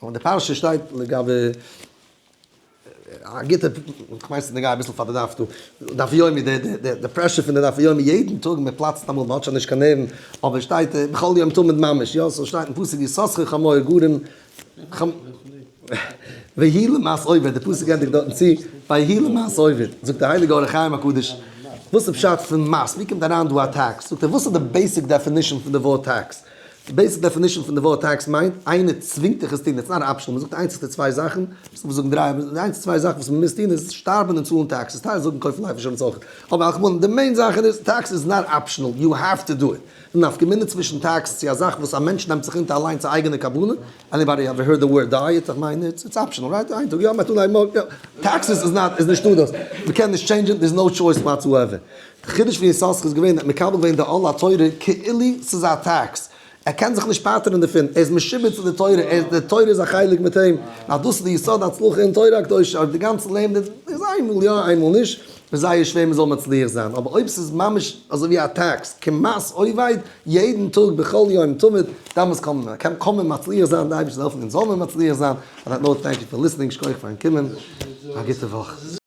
און די פרשה שטייט לגבי א גוטע, כ'מיין ס'איז נוגע אביסל פאר די דף דא, דף יומי, די די די pressure פון די דף יומי יעדן טאג מען פלאצט אמאל מען האט שוין נישט קיין נערוון, אבער שטייט בכל יום תמיד ממש, יא ס'שטייט אין פסוק יששכר חמור גרם ויהי למס עובד, די פסוק ענדיגט דארטן צו ויהי למס עובד, זאגט די הייליגע אור החיים הקדוש, וואס איז פשט פון מס, ווי קומט אריין דא א tax, זאגט ער וואס איז די basic definition פון די ווארט tax, די basic definition פון די ווארט tax מיינט איינער צווינגט דיך עס טון, it's not optional, מען זאגט איינס צו צוויי זאכן, ס'דא וואס זאגן דריי, אבער די איינס צו צוויי זאכן וואס מען מוז טון איז שטארבן און צאלן taxes, טייל זאגן קויפן life insurance אויך, אבער על כל פנים די main זאך איז tax איז not optional, you have to do it. די נפקא מינה צווישן tax צו א זאך וואס א מענטש נעמט זיך אונטער אליינס א אייגענע קבלה, anybody ever heard the word diet? איך מיין it's optional right? איין טאג יא מען טאר ניין מארגן יא, taxes איז not איז נישטא דאס, מען קען נישט change ען, there is no choice whatsoever. די חידוש פון יששכר איז געווען ער האט מקבל געווען די עול התורה כאילו ס'איז א tax, ער קען זיך נישט פטר'ן דערפון, ער איז משועבד צו די תורה, ער איז די תורה איז א חלק מיט אים, אז דאס איז די יסוד ההצלחה אין תורה הקדושה, אויב די גאנצע לעבן איז איינמאל יא איינמאל נישט, איז זייער שווער מען זאל מצליח זיין, אבער אויב ס'איז ממש אזוי ווי א tax, כמס עובד, יעדן טאג בכל יום תמיד, דאמאלס קען מען קען מען מצליח זיין, די אייבערשטער זאל העלפן אונז זאל מען מצליח זיין, on that note thank you for listening, שכוח פארן קומען, א גוטע וואך.